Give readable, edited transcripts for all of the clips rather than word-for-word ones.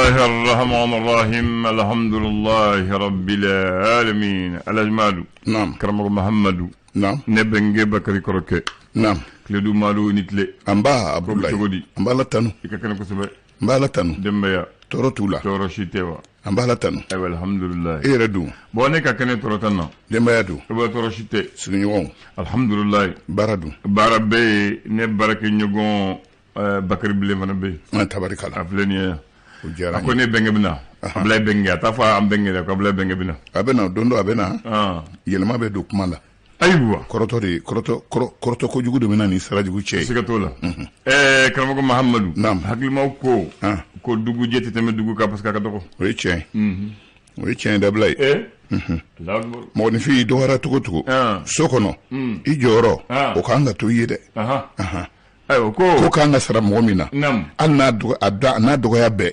Bisimilahi rahmani rahim, alhamdulilahi rabbil alamin. Alhaji Madu. Naam. Karamɔgɔ Mahamadu. Naam. Ne bɛnkɛ Bakari kɔrɔkɛ. Naam. Tiledu Madu, ni tile. An ba Abdoulaye. Cogo di? An b'Ala tanu. I ka kɛnɛ kosɛbɛ. N b'Ala tanu. Denbaya? Tɔɔrɔ t'u la. Tɔɔrɔ si tɛ wa? An b'Ala tanu. Ayiwa, alhamdulilayi. E yɛrɛ dun? Bon, ne ka kɛnɛ, tɔɔrɔ tɛ n na. Denbaya dun? I tɔɔrɔ si tɛ. Sigiɲɔgɔnw? Alhamdulilayi. Baara dun? Baara bɛ yen. Ne baarakɛɲɔgɔn Bakari Bilen fana bɛ yen. An tabarikala. A filɛ nin ye yan. O diyara A ko ne bɛnkɛ bɛ na, Abulayi bɛnkɛ. A t'a fɔ an bɛnkɛ dɛ, ko Abulayi bɛnkɛ bɛ na. A bɛ na don dɔ, a bɛ na. Yɛlɛma bɛ don kuma la. Ayiwa. Kɔrɔtɔ de kɔrɔtɔ kɔrɔtɔ kojugu de bɛ na ni sirajugu cɛ ye. Siga t'o la. Karamɔgɔ Mahamadu. Naam. Hakilimaw ko ko dugujɛ tɛ tɛmɛ dugu kan parce que a ka dɔgɔ. O ye tiɲɛ ye. O ye tiɲɛ ye, dabila ye. Allahu akbar. Mɔgɔninfin, i dɔgɔyara cogo cogo so kɔnɔ, i jɔyɔrɔ o kan ka to i ye dɛ. Ayiwa, ko ko kan ka sara mɔgɔ min na, hali n'a dɔgɔ a da n'a dɔgɔya bɛɛ,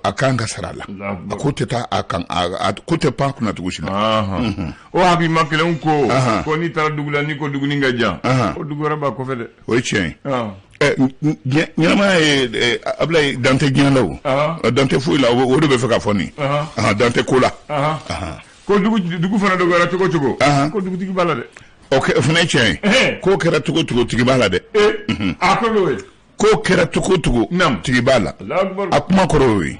a kan ka sara a la. A ko tɛ taa a kan, a ko tɛ pan kunna cogo si la. O hakilima kelenw ko ko n'i taara dugu la, n'i ko duguni ka jan, ko dugu wɛrɛ b'a kɔfɛ dɛ. O ye tiɲɛ ye. Ɲɛnamaya ye, Abulayi, dan tɛ diɲɛ la, o dan tɛ foyi la. O de bɛ fɛ ka fɔ nin, dan tɛ ko la. Ko dugu fana dɔgɔyara cogo cogo, ko dugutigi b'a la dɛ. O fana ye tiɲɛ ye. Ko kɛra cogo cogo, tigi b'a la dɛ. A ko y'o ye. Ko kɛra cogo cogo, tigi b'a la. A kuma kɔrɔ y'o ye.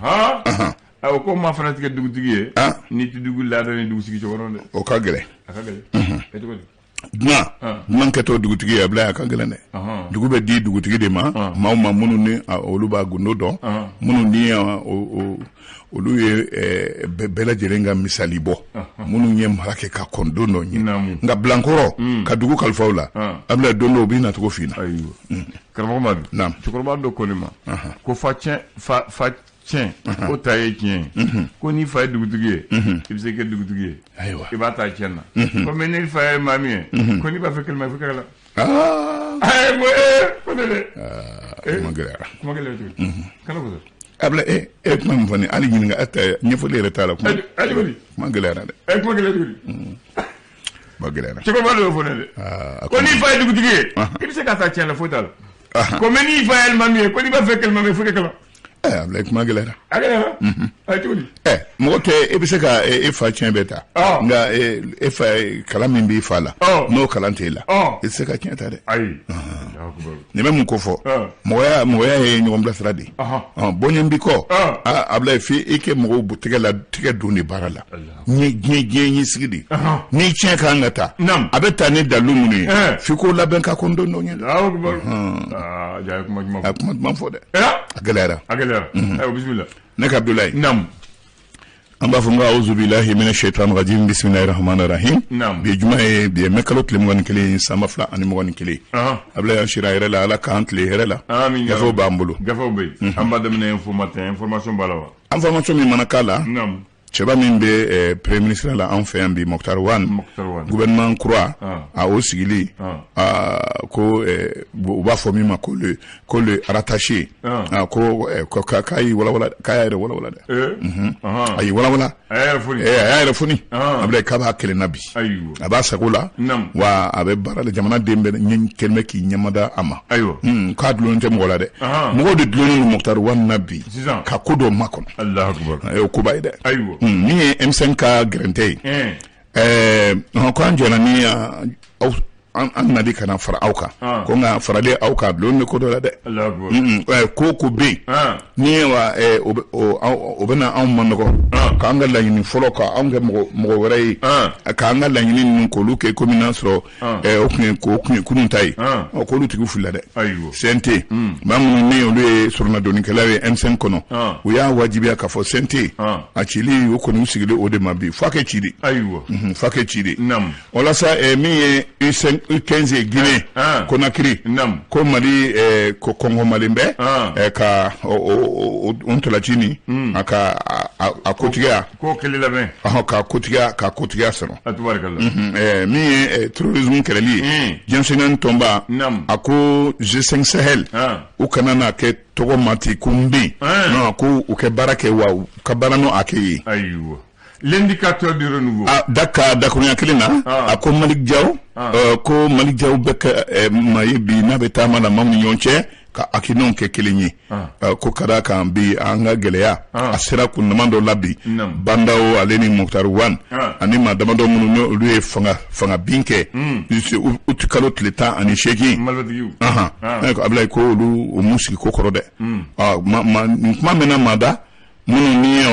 Ayiwa, ko maa fana tɛ kɛ dugutigi ye n'i tɛ dugu laada ni dugu sigi cogo dɔn dɛ. O ka gɛlɛn. A ka gɛlɛn cogo di? Dunan kɛtɔ dugutigi ye, Abulayi, a ka gɛlɛn dɛ. Dugu bɛ di dugutigi de ma, maaw ma minnu ni olu b'a gundo dɔn, minnu ni olu ye bɛɛ lajɛlen ka misali bɔ, minnu ye mara kɛ ka kɔn don dɔ ɲɛ. Nka bilankɔrɔ ka dugu kalifaw la, Abulayi, don dɔ u b'i nacogo f'i na. Ayiwa, karamɔgɔ Madu. Naam. Cɛkɔrɔba dɔ ko ne ma ko fa tiɲɛ, fa tiɲɛ, ko ta ye tiɲɛ ye. Ko n'i fa ye dugutigi ye, i bɛ se kɛ dugutigi ye. I b'a ta tiɲɛ na. Ko mais n'i fa ye maa min ye, ko n'i b'a fɛ kɛlɛ, i fɛ kɛlɛ la. Ayi, ko ko ne dɛ. Kuma gɛlɛyara. Kuma gɛlɛyara cogo di? Kana ko Abulayi, e ye kuma min fɔ nin, hali ɲininka e tɛ ɲɛfɔli yɛrɛ t'a la. Kuma kuma gɛlɛyara dɛ. Kuma gɛlɛyara cogo di? Kuma gɛlɛyara. Cɛkɔrɔba dɔ y'o fɔ ne dɛ, ko n'i fa ye dugutigi ye, i bɛ se ka taa tiɲɛ na, foyi t'a la. Ko mais n'i fa ye alimami ye, ko n'i b'a fɛ kɛlɛ, fo kɛ kɛlɛ. Abulayi, kuma gɛlɛyara. A gɛlɛyara a cogo di? Mɔgɔ tɛ, e bɛ se ka e fa tiɲɛ bɛɛ ta, nka e fa kalan min b'i fa la, n'o kalan t'e la, i tɛ se ka tiɲɛ ta dɛ. Ayi. Nin bɛ mun ko fɔ? Mɔgɔya, mɔgɔya ye ɲɔgɔn bilasira de ye. Bɔɲɛ b'i kɔ, Abulayi, f'i i kɛ mɔgɔw tɛgɛ la tɛgɛ don de baara la. Diɲɛ diɲɛ ɲɛsigi de, ni tiɲɛ kan ka ta, a bɛ ta ni dalilu minnu ye, f'i k'o labɛn ka kɔn don dɔ ɲɛ. A kuma duman fɔ dɛ, a gɛlɛyara. A gɛlɛyara. Ayiwa, bisimila. Ne ka Abudulayi. Naamu. An b'a fɔ n ko auzubilahi mina shaitan rajim, bisimilahi rahmani rahim. Bi ye juma ye, bi ye mɛ kalo tile 21, san 2021. Abulayi, an sira hɛrɛ la, Ala k'an tile hɛrɛ la. Gafew b'an bolo. Gafew bɛ yen. An b'a daminɛ info matin. Information b'a la wa? Information min mana k'a la, cɛba min bɛ premier ministre la anw fɛ yan bi, Moctar Ouane, gouvernement kura a o sigili, ko u b'a fɔ min ma ko le rattaché, ko k'a y'i walawala, k'a y'a yɛrɛ walawala dɛ. A y'i walawala, A y'a yɛrɛ foni. A y'a yɛrɛ foni. Abulayi, k'a b'a kelen na bi, a b'a sago la, wa a bɛ baara la, jamana den bɛɛ kɛlen bɛ k'i ɲɛmada a ma. K'a dulonnen tɛ mɔgɔ la dɛ, mɔgɔw de dulonnen don Moctar Ouane na bi ka ko dɔ makɔnɔ. O koba ye dɛ. Min ye M5 ka gɛrɛntɛ ye, ko an jɔna ni aw, an nali ka na fara aw kan, ko nka faralen aw kan, bulon bɛ ko dɔ la dɛ. Ko bɛ yen ni wa o bɛ na anw ma nɔgɔ k'an ka laɲini fɔlɔ, ka anw kɛ mɔgɔ wɛrɛ ye, k'an ka laɲini ninnu k'olu kɛ komi n'a sɔrɔ o tun ye kunun ta ye, k'olu tigiw filila dɛ. CNT maa minnu ni olu ye soronadonnikɛlaw ye M5 kɔnɔ, u y'a wajibiya k'a fɔ CNT a cili, o kɔni u sigilen o de ma bi, f'a kɛ ci de, f'a kɛ ci de. Walasa min ye U5 U15 ye, Guinée Conakry, ko Mali kɔngɔmalen bɛ ka o ntolanci nin a ka a kotigiya Ko kelen labɛn. Ka kotigiya sɔrɔ. A tubarikala. Min ye terrorisme kɛlɛli ye, diɲɛ tɔnba a ko G5 Sahel, u kana n'a kɛ tɔgɔ ma ten ko n bɛ yen, ko u kɛ baara kɛ, wa u ka baara n'o a kɛ ye. Ayiwa, l'indicateur du renouveau. A da ka dakurunya kelen na, a ko Malick Diaw, ko Malick Diaw bɛ kɛ maa ye bi n'a bɛ taama la maaw ni ɲɔgɔn cɛ. Ka hakilinaw kɛ kelen ye ko ka d'a kan bi an ka gɛlɛya a sera kundama dɔ la bi. Bah N'Daw ale ni Moctar Ouane ani maa damadɔ minnu ni olu ye fanga bin kɛ uti kalo tile 18, Abulayi, ko olu u m'u sigi ko kɔrɔ dɛ. Nin kuma mɛnna maa da minnu ni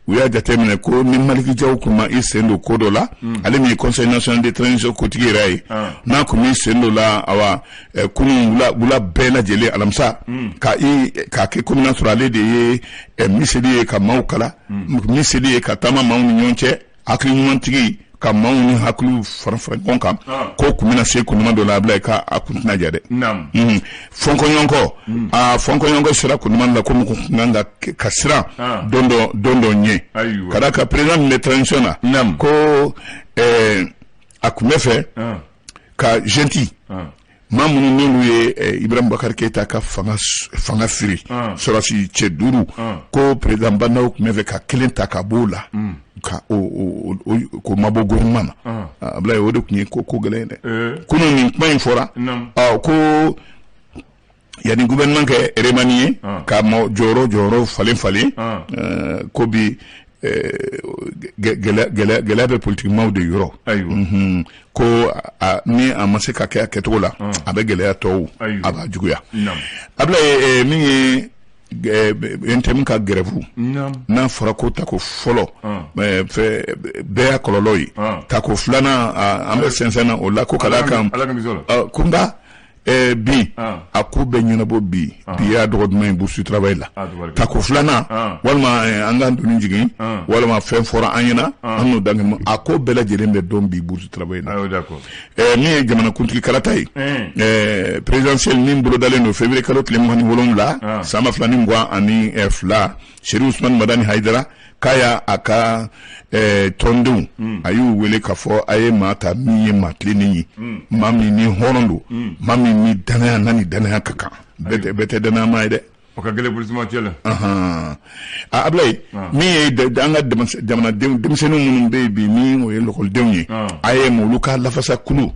u y'a jateminɛ ko ni Malick Diaw kun ma i sen don ko dɔ la, ale min ye Conseil national de transition kotigi yɛrɛ ye, n'a kun m'i sen don la, awa, kunun wula bɛɛ lajɛlen alamisa, ka i k'a kɛ komi n'a sɔrɔ ale de ye miseli ye ka maaw kala, miseli ye ka taama maaw ni ɲɔgɔn cɛ, hakili ɲumantigi ka maaw ni hakiliw fara fara ɲɔgɔn kan, ko kun bɛna se kundama dɔ la, Abulayi, k'a a kun tɛna ja dɛ. Fɔnkɔɲɔgɔnkɔ, aa, fɔnkɔɲɔgɔnkɔ sera kundama la ko mɔgɔ kun kan ka siran don dɔ don dɔ ɲɛ, ka d'a kan président min bɛ transition na, ko a kun bɛ fɛ ka junte maa minnu n'olu ye Ibrahim Boubacar Keïta ka fanga firi, sɔrɔdasi cɛ duuru, ko président Bah N'Daw tun bɛ fɛ ka kelen ta ka b'o la, ka o k'o mabɔ gouvernement na. Abulayi, o de tun ye ko gɛlɛn ye dɛ. Kunun nin kuma in fɔra ko yanni gouvernement kɛ remanié, ka jɔyɔrɔ falen falen, ko bi gɛlɛya bɛ politikimaw de yɔrɔ, ko ni a ma se ka kɛ a kɛcogo la, a bɛ gɛlɛya tɔw, a b'a juguya. Abulayi, min ye UNTM ka grève, n'a fɔra ko tako fɔlɔ bɛɛ y'a kɔlɔlɔ ye, tako filanan an bɛ sɛnsɛn na o la, ko ka d'a kan ko nka bi a ko bɛ ɲɛnabɔ bi. Bi y'a dɔgɔ duman ye bourse du travail la, tako filanan walima an k'an doni jigin, walima fɛn fɔra an ɲɛna, an n'o dankɛ, a ko bɛɛ lajɛlen bɛ dɔn bi bourse du travail la. Min ye jamanakuntigi kalata ye, présidentielle min bolodalen don février kalo tile 27 san 2022, Chérif Ousmane Madani Haïdara k'a y'a a ka tɔndenw, a y'u wele k'a fɔ a ye maa ta min ye maa tilennen ye, maa min ni hɔrɔn don, maa min ni danaya n'a ni danaya ka kan. Bɛɛ tɛ danayama ye dɛ. O ka gɛlɛn politique cɛ la. A Abulayi, min ye an ka jamanadenw denmisɛnnin minnu bɛ yen bi, ni o ye lakɔlidenw ye, a ye olu ka lafasa kulu,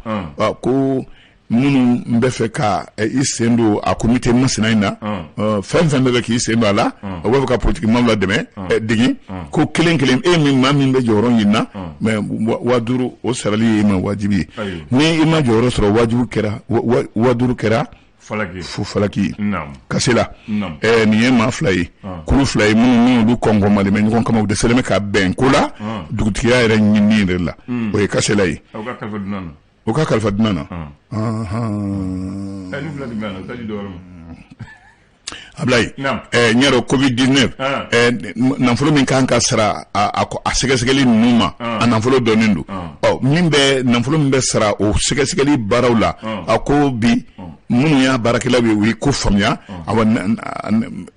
ko minnu bɛ fɛ ka i sen don a comité masina in na, fɛn fɛn bɛ fɛ k'i sen don a la, o b'a fɛ ka politique maaw la dɛmɛ degi, ko kelen kelen e min maa min bɛ jɔyɔrɔ ɲini na, mais 5000 o sarali ye i ma wajibi ye. Ni i ma jɔyɔrɔ sɔrɔ, wajibi kɛra 5000 kɛra fo falaki kasi la. Nin ye maa fila ye, kulu fila ye minnu ni olu kɔnkɔnmalen bɛ ɲɔgɔn kama, u dɛsɛlen bɛ ka bɛn ko la dugutigiya yɛrɛ ɲinini yɛrɛ la, o ye kasela ye. O ka kalifa dunan na. Ni fila tɛ bɛn a la, o t'a di dɔwɛrɛ ma. Abulayi, n y'a dɔn Covid 19 nafolo min kan ka sara a sɛgɛsɛgɛli ninnu ma, a nafolo dɔnnen don. Ɔ min bɛ nafolo min bɛ sara o sɛgɛsɛgɛli baaraw la, a ko bi minnu y'a baarakɛlaw ye, u ye ko faamuya, awa,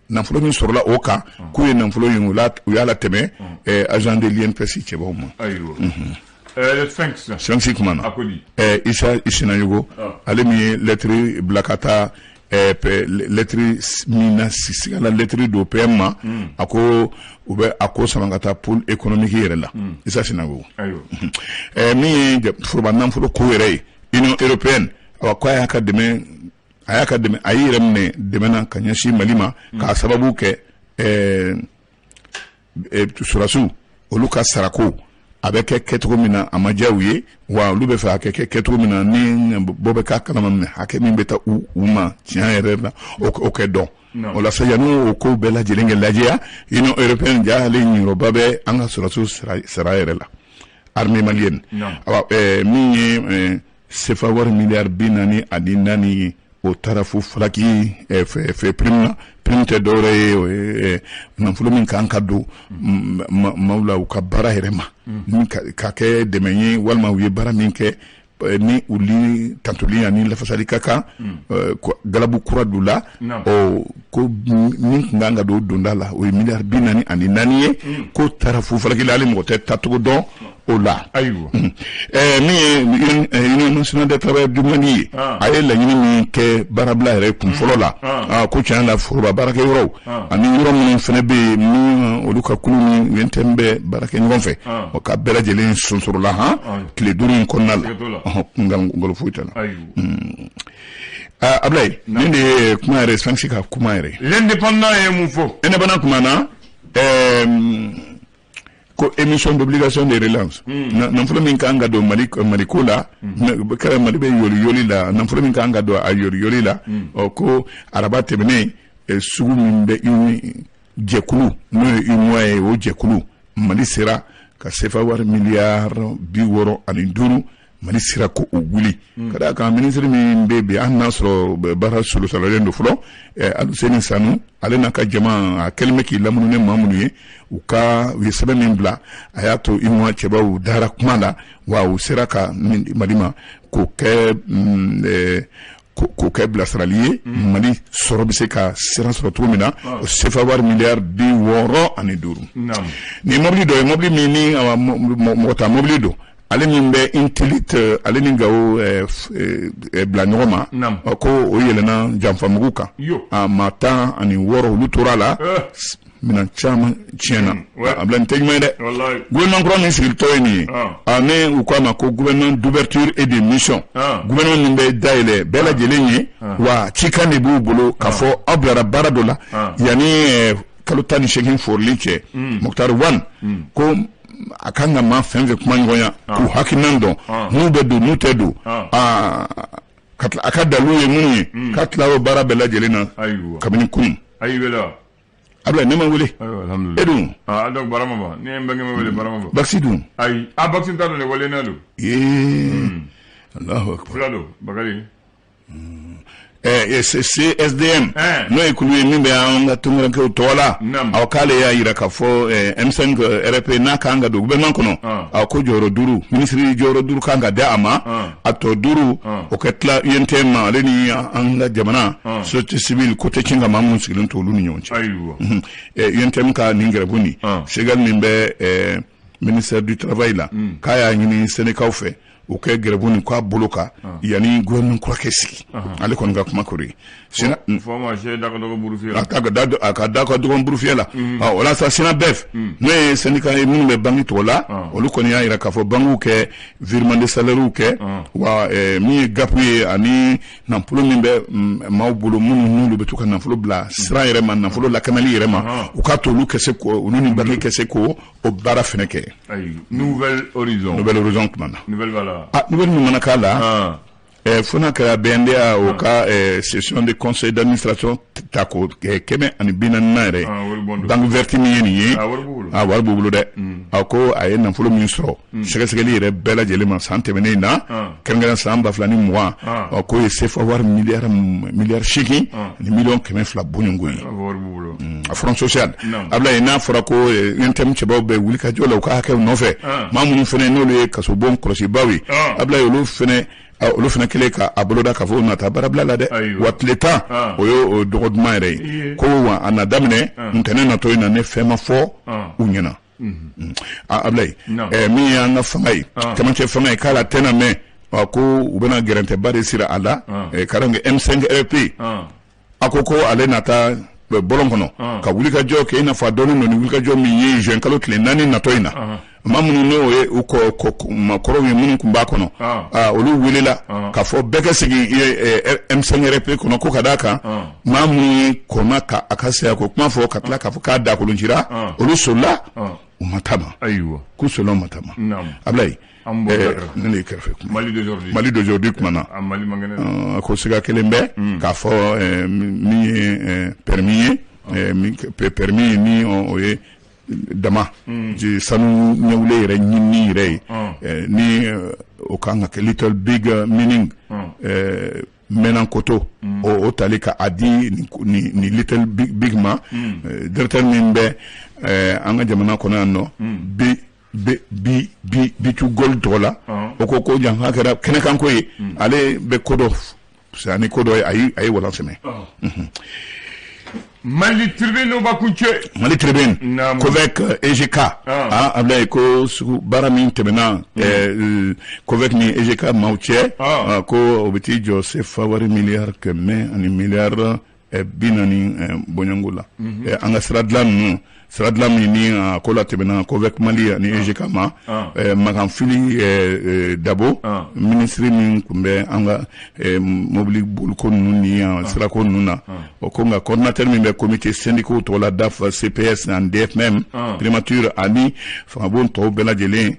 nafolo min sɔrɔla o kan, k'u ye nafolo in u y'a latɛmɛ agent de l'INPS cɛbaw ma. Ayiwa. Sphinx. Sphinx kuma na. Issa Sinayogo, ale min ye lettre bila ka taa, lettre min na sigala lettre don PM ma, a ko u bɛ a ko sama ka taa pôle économique yɛrɛ la, Issa Sinayogo. Min ye foroba nafolo ko yɛrɛ ye, Union européenne, awa, ko a y'a ka dɛmɛ a y'a ka dɛmɛ a y'i yɛrɛ minɛ dɛmɛ na ka ɲɛsin Mali ma, k'a sababu kɛ sɔrɔdasiw olu ka sarako a bɛ kɛ kɛcogo min na, a ma diya u ye wa. Olu bɛ fɛ a kɛ kɛcogo min na, ni bɔ bɛ k'a kalama minɛ, hakɛ min bɛ taa u ma tiɲɛ yɛrɛ la, o kɛ dɔn. O la sa, yanni o kow bɛɛ lajɛlen kɛ lajɛya, Union européenne ja ale ɲiyɔrɔba bɛ an ka sɔrɔdasiw sara yɛrɛ la, armée malienne. Awa, min ye CFA wari miliyari 44 ye, o taara fo falaki fɛ prime na. Prime tɛ dɔwɛrɛ ye, o ye nafolo min kan ka don maaw la u ka baara yɛrɛ ma, ka kɛ dɛmɛ ye walima u ye baara min kɛ ni u ni tantoli ani lafasali ka kan, galabu kura d'u la. Ɔ ko min tun kan ka don donda la, o ye miliyari 44 ye, k'o taara fo falaki la, hali mɔgɔ tɛ taacogo dɔn o la. Ayiwa. Min ye Union nationale des travailleurs du Mali ye, a ye laɲini min kɛ baarabila yɛrɛ kun fɔlɔ la, ko tiɲɛ la foroba baarakɛyɔrɔw ani yɔrɔ minnu fana bɛ yen ni olu ka kulu ni UNTM bɛ baara kɛ ɲɔgɔn fɛ, o ka bɛɛ lajɛlen sonsorola han tile 5 in kɔnɔna la, nkalon foyi t'a la. Ablaye, nin de ye kuma yɛrɛ, Sphinx ka kuma yɛrɛ. L'Indépendant ye mun fɔ? Indépendant kuma na, ko émission d'obligation de relance, nafolo min kan ka don Mali, Maliko la, kɛra Mali bɛ yoli yoli la, nafolo min kan ka don a yoli yoli la, ɔ ko araba tɛmɛnen, sugu min bɛ jɛkulu, n'o ye UEMOA ye, o jɛkulu, Mali sera ka sefa wari miliyari 65, Mali sera ko o wuli ka d'a kan. Minisiri min bɛ bi, hali n'a sɔrɔ baara solosalalen don fɔlɔ, Aluseni Sanu, ale n'a ka jama, a kɛlen bɛ k'i lamunu ni maa minnu ye, u ye sɛbɛn min bila, a y'a to UEMOA cɛbaw dara kuma la, wa u sera ka Mali ma k'o kɛ bilasirali ye, Mali sɔrɔ bɛ se ka sira sɔrɔ cogo min na, o sefa wari miliyari 65. Nin ye mobili dɔ ye, mobili min ni mɔgɔ ta mobili don, ale min bɛ Intelite, ale ni Gawo bila ɲɔgɔn ma, ko o yɛlɛnna janfamugu kan, a maa 16, olu tora a la, minɛn caman tiɲɛna. A bila nin tɛ ɲuman ye dɛ. Gouvernement kura min sigitɔ ye nin ye, a ne u k'a ma ko gouvernement d'ouverture et de mission, gouvernement min bɛ dayɛlɛ bɛɛ lajɛlen ye, wa cikan de b'u bolo k'a fɔ aw bilara baara dɔ la yanni kalo 18 forili cɛ. Moctar Ouane ko a kan ka maa fɛn fɛn kuma ɲɔgɔnya k'u hakilinan dɔn, n'u bɛ don, n'u tɛ don, aa ka tila a ka dalu ye minnu ye, k'a tila o baara bɛɛ lajɛlen na kabini kunun. Ablaye, ne ma wele, e dun? Ah, donc barama ba ni n bange ma wele, barama ba. Bakisi dun? Ayi, a bakisi t'a dɔn, ne wale n'a don. Ee, Alahu akbar. Fila don, Bakari. CSDM, n'o ye kulu ye min bɛ an ka tunkarankew tɔgɔ la, aw k'ale y'a jira k'a fɔ M5 RP n'a kan ka don gouvernement kɔnɔ, aw ko jɔyɔrɔ duuru, minisiri jɔyɔrɔ duuru kan ka di a ma, a tɔ duuru o kɛ tila UNTM ma, ale ni an ka jamana société civile, ko tɛ tiɲɛ ka maa minnu sigilen to olu ni ɲɔgɔn cɛ. UNTM ka nin grève nin, Segal min bɛ ministère du Travail la, k'a y'a ɲini syndicat fɛ u kɛ grève nin k'a bolo kan yanni gouvernement kura kɛ sigi. Ale kɔni ka kuma kɔrɔ ye. A ka da ka dɔgɔn burufiyɛ la. O la sa, SYNABEF, n'o ye syndicat ye minnu bɛ banque tɔgɔ la, olu kɔni y'a jira k'a fɔ banques kɛ virement de salaire kɛ, wa min ye GAP ye ani nafolo min bɛ maaw bolo, minnu n'olu bɛ to ka nafolo bila sira yɛrɛ ma, nafolo lakanali yɛrɛ ma, u k'a to olu kɛ se ko olu ni banque kɛ se ko o baara fɛnɛ kɛ. Nouvel Horizon. Nouvel Horizon tuma na. Nouvelle voilà. Ah, nouvelle min mana k'a la, fo n'a kɛra BNDA, o ka session de conseil d'administration ta ko 140nan yɛrɛ, banque verte min ye nin ye, a wari b'u bolo dɛ. A ko a ye nafolo min sɔrɔ sɛgɛsɛgɛli yɛrɛ bɛɛ lajɛlen ma san tɛmɛnen in na, kɛrɛnkɛrɛn san 2020, ɔ k'o ye CFA wari miliyari 8 ni miliyɔn 200 bɔɲɔgɔnko ye. A front social, Ablaye, n'a fɔra ko UNTM cɛbaw bɛ wuli ka jɔ la u ka hakɛw nɔfɛ, maa minnu fɛnɛ n'olu ye kasobon kɔlɔsibaw ye, Ablaye, olu fɛnɛ kɛlen ka a boloda k'a fɔ u na taa baarabila la dɛ, wa tile 10, o ye o dɔgɔ duman yɛrɛ ye, ko wa a na daminɛ ntɛnɛn natɔ in na, ne fɛn ma fɔ u ɲɛna. Ablaye, min ye an ka fanga ye, camancɛ fanga ye, k'a la tɛna mɛn, ko u bɛna gɛrɛntɛba de siri a la ka kɛ M5 RP. A ko ale na taa bɔlɔn kɔnɔ ka wulikajɔ kɛ, i n'a fɔ a dɔnnen don ni wulikajɔ min ye juin kalo tile 4 natɔ in na. Maa minnu n'o ye u maakɔrɔw ye, minnu tun b'a kɔnɔ, olu welela k'a fɔ bɛɛ ka segin M5 RP kɔnɔ, ko ka d'a kan maa minnu ye kɔnna ka a ka saya ko kuma fɔ, ka tila k'a fɔ k'a dakolon cira, olu solila, u ma taama, k'u solila, u ma taama. Ablaye, ne de ye kɛrɛfɛ kuma. Mali d'aujourd'hui kuma na, ko siga kelen bɛ k'a fɔ min ye permis ye, permis ni o ye dama sanu ɲɛwule yɛrɛ ɲinini yɛrɛ ye, ni o kan ka kɛ Little Big Mining Menankoto, o tali ka a di ni Little Big ma. Directeur min bɛ an ka jamana kɔnɔ yan nɔ bi bi bi B2Gold tɔgɔ la, o ko ko janfa kɛra kɛnɛkanko ye, ale bɛ ko dɔ ni ko dɔ ye, a ye walan sɛmɛ. Mali Tribune ba kuncɛ. Mali Tribune, COVEC EGK, ah, Ablaye, ko sugu baara min tɛmɛna COVEC ni EGK maaw cɛ, ko o bɛ t'i jɔ CFA wari miliyari 100 ani miliyari 40 bɔɲɔgɔnko la, an ka sira dilan ninnu. Sira dilan min ni a ko latɛmɛna COVEC Mali ani EGK ma, Makan Fili Dabo, minisiri min tun bɛ an ka mobili boliko ninnu ni sirako ninnu na, o ko nka coordinateur min bɛ comité syndicaux tɔgɔ la, DAF, CPS ani DFM, primature ani fangabon tɔw bɛɛ lajɛlen,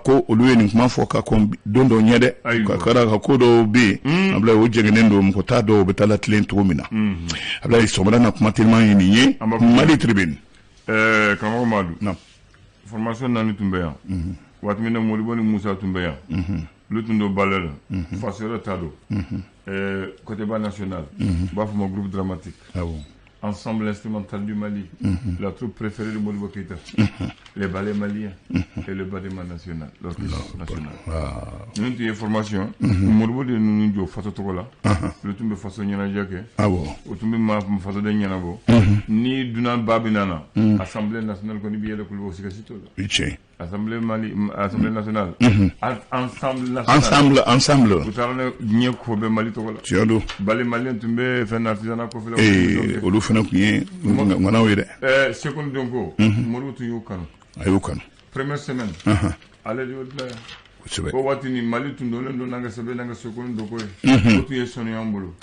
ko olu ye nin kuma fɔ ka kɔn don dɔ ɲɛ dɛ, ka kɛra ka ko dɔw bɛ yen, Abulayi, o jɛngɛnnen don, mɔgɔ t'a dɔn o bɛ taa latilen cogo min na. Abulayi, sɔgɔmada na kuma teliman ye nin ye Mali Tribune. Karamɔgɔ Madu, formation naani tun bɛ yan waati min na, Modibo ni Musa tun bɛ yan, olu tun don ballet la, faso yɛrɛ ta don, Koteba national, u b'a fɔ ma groupe dramatique, Ensemble instrumental du Mali, la troupe préférée de Modibo Keïta, les ballets maliens et le Badema national, l'orchestre national. Ninnu tun ye formation, Modibo de ninnu jɔ faso tɔgɔ la, olu tun bɛ faso ɲɛnajɛ kɛ, o tun bɛ ma fasoden ɲɛnabɔ. Ni dunanba bɛ nana Assemblée nationale kɔni b'i yɛrɛ kulubaw, siga si t'o la. Tiɲɛ. Assemblée Mali, Assemblée nationale, ensemble national. Ensemble, ensemble. U taara ne diɲɛ ko bɛɛ Mali tɔgɔ la. Tiɲɛ don. Ballet malien tun bɛ fɛn na, artisanat kɔfɛ la. Ee, olu fana tun ye ŋanaw ye dɛ. Seko ni Dɔnko, Modibo tun y'o kanu. A y'o kanu. Première semaine, ale de y'o dilan yan. Kosɛbɛ. O waati ni Mali tun donnen don n'an ka sɛbɛn n'an ka seko ni dɔnko ye. O tun ye sɔnni y'an bolo.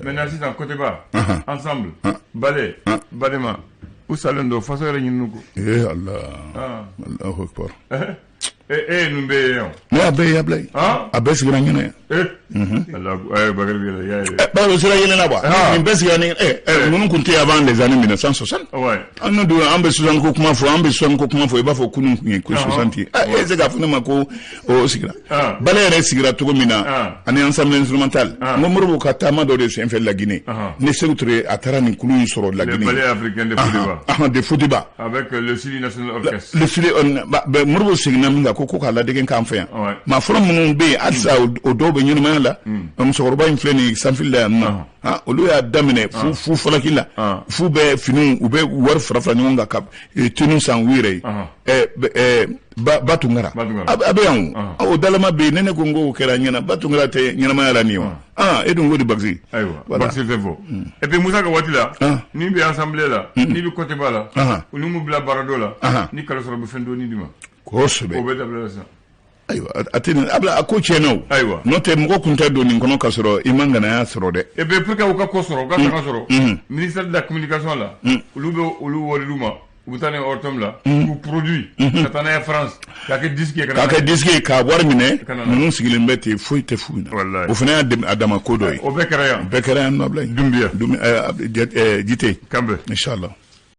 Maintenant sisan, Koteba, ensemble, ballet, Badema, u salen don, faso yɛrɛ ɲinini ko. Ee Allah, Allahu akbar. E e ninnu bɛɛ ye yan. Ne a bɛɛ ye Abulayi. A bɛɛ sigira ɲɛnɛ yan. Ee Allah, Bakari bɛ yɛlɛ, i y'a ye. Bakari sera yɛlɛ la wa? Nin bɛɛ sigira ni ninnu tun tɛ avant les années 1960. An n'o dun, an bɛ 60 ko kuma fɔ, an bɛ 60 ko kuma fɔ, i b'a fɔ kunun tun ye ko 60 ye. E se k'a fɔ ne ma ko o sigira. Ballet yɛrɛ sigira cogo min na ani ensemble instrumental. N ko Modibo ka taama dɔ de senfɛ Laginɛ. Ni Sékou Touré a taara nin kulu in sɔrɔ Laginɛ. Les ballets africains de Fodiba. De Fodiba. Avec le Sili National Orchestre. Le Sili, Modibo seginna min kan ko k'a ladege k'an fɛ yan. Maa fɔlɔ minnu bɛ yen halisa, o dɔw bɛ ɲɛnamaya la. Musokɔrɔba in filɛ nin ye sanfili la yan nɔ. Olu y'a daminɛ fu falaki la. Fu bɛ finiw, u bɛ wari fara fara ɲɔgɔn kan ka tenue san u yɛrɛ ye. Ba Tunkara a bɛ yan, o dalama bɛ yen. Ne ko n ko kɛra ɲɛna, Ba Tunkara tɛ ɲɛnamaya la nin ye wa? E dun ko di Bakisi? Ayiwa, Bakisi tɛ fɔ. Et puis Musa ka waati la, ni bɛ assemblée la, ni bɛ Koteba la, olu m'u bila baara dɔ la, ni kalo sɔrɔ bɛ fɛn dɔɔni d'i ma. Kosɛbɛ. O bɛ dabila sisan. Ayiwa, a tɛ nin a a ko tiɲɛna o. Ayiwa. N'o tɛ, mɔgɔ kun tɛ don nin kɔnɔ ka sɔrɔ i ma ŋanaya sɔrɔ dɛ. Et puis pour que u ka ko sɔrɔ, u ka sanga sɔrɔ, ministère de la communication la, olu bɛ olu wari d'u ma, u bɛ taa ni ORTM la k'u produit ka taa n'a ye France, k'a kɛ disque ye. K'a kɛ disque ye, k'a wari minɛ. Ninnu sigilen bɛ ten, foyi tɛ f'u ɲɛna. O fana y'a dama ko dɔ ye. O bɛɛ kɛra yan. O bɛɛ kɛra yan nɔ, Abulayi. Dunbiya. Jite. Kanbɛ. Inchallah.